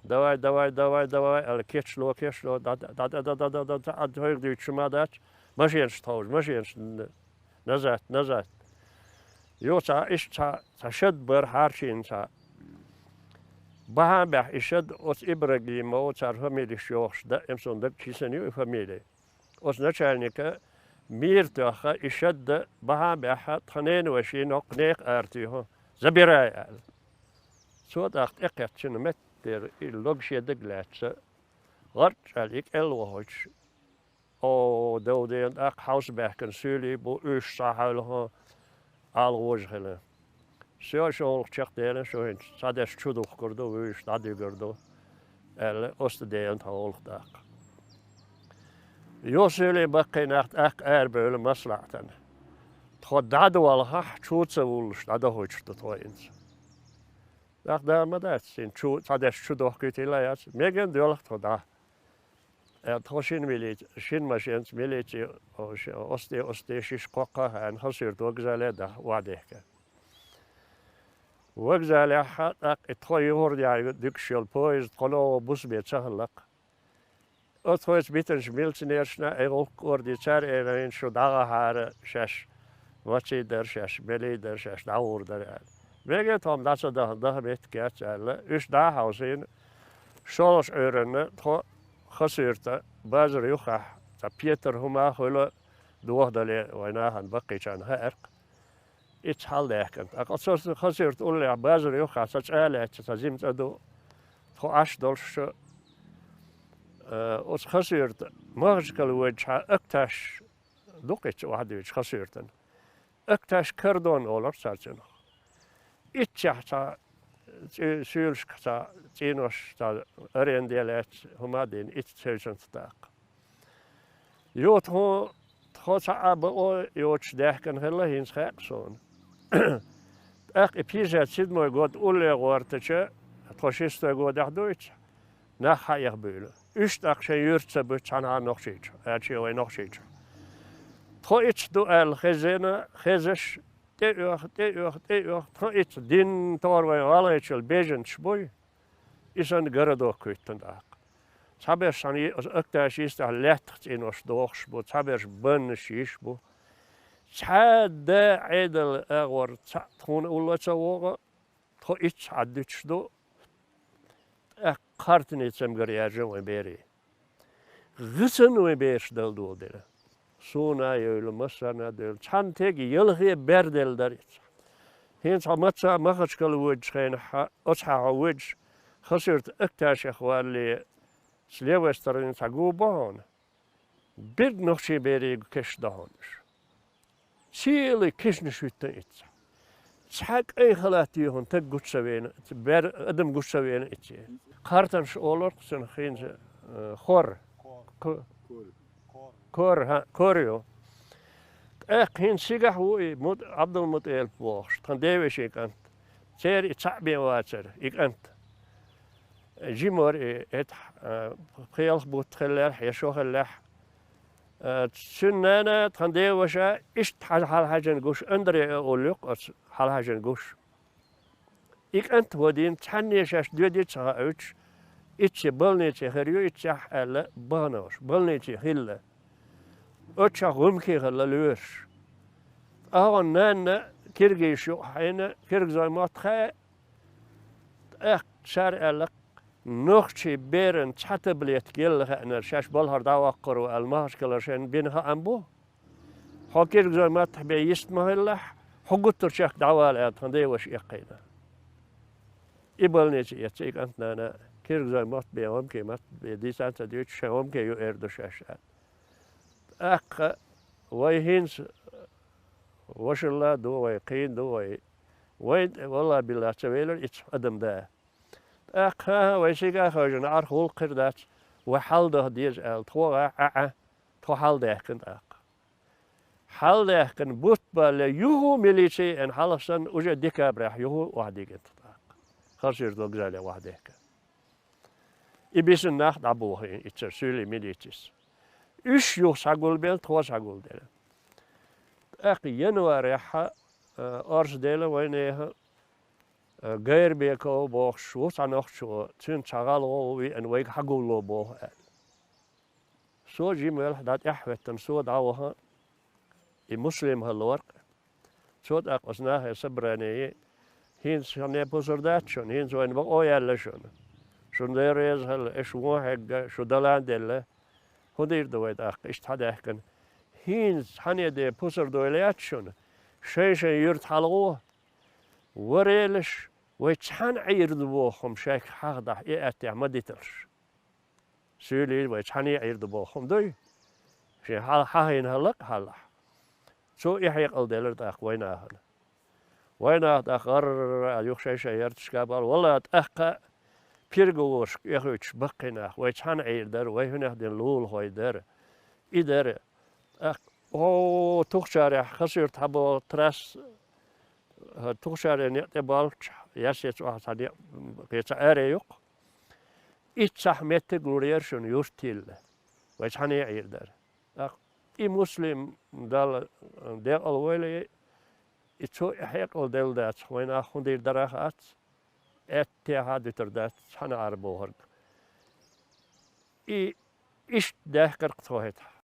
Давай, давай, давай, давай, аьлла, кечло, кечло, да, да, да, да, да, да, да, да, да, а тхойга дуьйцуш ма дац, машенаш тховжа, машенаш н-, назад, назад. Йо, цхьа, иштта цхьа, цхьа шад бара хьарчийна цхьа. Бахьан бехь и шад оцу Ибрагимов цара фамилиш йохуш да, эм суна дага чисана ю и фамили. Оцу начальника мийра тоьхна, и шадда бахьан бехьа тхан ненан вайшиъ ноккха некха ара туьйху, забирай аьлла. Цо тӀаккха тӀекхеттачу меттера и лог шен дага лаьцна, гӀарчӀ аьлла и кӀел вахийтуш, о, дов дена тӀаккха хьовса баьхкина суьйлий бу, уьш цхьа хьаьлха, ала гӀожа хилла. Соьга шолгӀа чекхделла, шу хӀинца цхьадерш чу духкур ду, вуьйш дӀадуьгур ду, аьлла, оста дена тхан гӀуллакх тӀаккха. Йо, суьйлий баккхий нах тӀаккха арабевлла маслаӀатана. Тхо дӀадолахахь, чу ца вуллуш, дӀадохуьйтуш ду тхо хӀинца. ТӀаккха да ма дац, хӀинца чу, цхьадерш чу дохкуьйтийла яц, меган доьлху тхо дӀа. Э, тхо шина милиц-, шина машенца милици, о, ш-, осте, осте шиш кхоккха а хаьна, Хасуьрта вокзале а даха, охьадехка. Вокзалехь а тӀаккха и тхо юхур яьлла дуьгуш йолу поезд тхо ново бусабе ца хиллакх. Оцу тхоьца битинчу милиционершна и гӀуллакх кӀордий цара элира, шу дӀагӀахьара шаьш, ваций дара шаьш, белий дара шаьш, дӀагӀур дара аьлла. Мега тхо-м дӀа ца даха, даха меттиг яц аьлла, уьш дӀа а хьовсийна, шолгӀачу Ӏуьйранна тхо Хасуьрта базар юххехь, цхьа петар хӀума а хуьлу, дохадале вайн нахана баккхийчарна хаьара-кх. Иццахь хьаладаьхкина. ТӀаккха оцу Хасуьрта уллехь базар юххехь цхьа цӀа а лаьцна, цхьа жима цӀа ду, тхо Ӏаш долуш, э, оцу Хасуьрта Махачкала воьдучохь Акташ ду-кх иццахь охьадуьйцуш Хасуьртана. Акташ Кордон олура цара цунах. Иццехь цхьа цӀе-, суьйлашка цхьа цӀенош, цхьа аренде лаьцна хӀума а дина, иццахь севцанца тӀаккха. Йо, тхо, тхо цхьа а бакъо йоцуш даьхкина хилла хӀинца хаьа-кх суна. ТӀаккха и пятьдесят седьмой год улле гӀортача, тхо шестой годехь ду иццахь, нах хьаэха буьйлу. Уьш тӀаккха шайн юьрта ца буьту цхьанхьа Нохчийчу, аьлча вай Нохчийчу. Тхо иццахь ду аьлла хезна, хезаш, тӀеоьху, тӀеоьху, тӀеоьху, тхо иццахь дин тохара вайн гӀалгӀайчул бежанаш буй, и санна городок кхуьйттина тӀаккха. Цхьаберш цхьана йи-, Акташ йистехь лаьттах цӀенош дохуш бу, цхьаберш баннаш йиш бу. Цхьа а да Ӏедал агӀор цхьаъ тхуна улло ца вогӀу, тхо иццахь Ӏаддуьтуш ду, тӀаккха кхартанийн цамгар яьржина вайн берийн. ГӀисана вайн бераш дала доладелла. Суна а евлла, массарна а девлла. Цхьана тега ялхе бер делла дара иццахь. ХӀинца хьо маца а Махачкала воьдучу хенахь, оцу хьан хьо воьдуш, Хасуьрта Акташех валле, с левой стороны цхьа гу бу хьуна. Берриг нохчийн берийн кешнаш ду хьуна уьш. Цхьаъ кешнаш хӀуьттина иццахь. Цхьа кӀайн халат йоьхна таг гучу ца веана, бер-, адам гучу ца веана иццахь. Кхартанаш олура-кх цунах хӀинца, э, хор. Ко-, кор, хьа, кор ю. ТӀаккха хӀинца цигахь ву и Мут-, Ӏабдулмуталип бохуш, тхан девешин кӀант. Церан и цхьаъ бен вацара, и кӀант. Жима вара и, это, а, пхи-ялх бутт хиллехь, я шо хиллехь. А, цуьнан нана, тхан деваша, иштта хьал-, хьалхьаьжжина гуш, Андре а олу-кх оцу хьалхьаьжжина гуш. И кӀант вадийна, цхьанне шаьш доьдий ца хауьйтуш, иццахь больнице хир ю, иццахь аьлла, бахана уьш, больнице хилла. Оццахь гӀумкий хилла лоьраш. Ткъа хьуна нанна киргизаш юкъахь хьийна, киргизойн мотт хаьа, тӀаккха цара аьлла, нохчийн беран цхьа таблетка елла хаьанара, шаьш балхара дӀаваккхар ву аьлла, Махачкалара шайна бина хаам бу. Хьо киргизойн маттахь бен йист ма хилалахь, хьо гуттар чехка дӀавала аьлла, тхан деваша эккхийна. И больнице эцна и кӀант-нана, киргизойн мотт бен, гӀумкийн мотт бен дийца а ца дуьйцуш, шайн гӀумкий ю эр ду шаьш аьлла. ТӀаккха вай хӀинца вашалла а ду вай, кхийна ду вай. Вайна тӀе, валлахӀи-биллахӀи, ца велира иццахь адам да. ТӀаккха, хӀан-хӀа, вай сига а хевшина, Ӏарх гӀуллакх хир дац, вай хьалдаха деза аьлла, тхо а, Ӏа, Ӏа, тхо хьалдаьхкина тӀаккха. Хьалдаьхкина бутт балале, юха милици а еана, хьалха санна, уже декабрехь юха охьадигина тхо тӀаккха. Харсуьртан вокзале вахьа дехка. И бисина нах дӀабохийна иццара суьйлийн милицис. Уьш юха схьагулбелла, тхо схьагулделла. ТӀаккха январехь, а, орца делла вайнехан, а, Гайрбеков бохуш ву цхьа нохчо, цуьнца цхьа гӀалгӀа ву веана, вайга хьагулло боху аьлла. Со жима велахь, дӀа тӀаьхьахӀоьттина, со дӀаваха, и Муслим хилла вара-кх. Цо тӀаккха оцу нахе собрание йи: «ХӀинца шуна пусар дац шуна, хӀинца вайна бакъо яьлла шуна. Шуна Дела реза хилла, аша вон хьегна, шу далан делла. ХӀун дийр ду вай тӀаккха, иштта хьадаьхкина? ХӀинца цхьанне де пусар дойла яц шуна. Шайн-шайн юьрта хьалагӀо. Варелаш, вай цхьаьна Ӏийр ду боху хӀума шайх хьахадахь, и аьттехьа ма диталаш. Суьйлий вай цхьаьна Ӏийр ду боху хӀума дуй? Шен хьал хьахийна хӀаллакъ хьалахь». Цо и хьекъал делира тӀаккха вайнахана. Вайнаха тӀаккха гӀарра юха шай-шай ярташка бара. Валла, тӀаккха переговорашка эхуьйтуш баккхий нах, вай цхьаьна Ӏийр дара, вай хӀунех дина лулахой дара. И дара. ТӀаккха, о, Тухчарехь Харсуьрта хьаболу трасса, хӀара Тухчаре некъ тӀе болччахь, Яссе цӀохь цхьа некъ, кхин цхьа аре ю-кх. Иццахь меттиг лур яра шуна юрт йилла. Вай цхьаьна Ӏийр дара. ТӀаккха и Муслим Далла декъала войла, и цо и хьекъал делла дацахь, вайнах хӀун дийр дара хац, аьттехьа а дуьтур дац цхьаьна Ӏар бохург. И иштта даьхкира-кх тхо хӀетахь.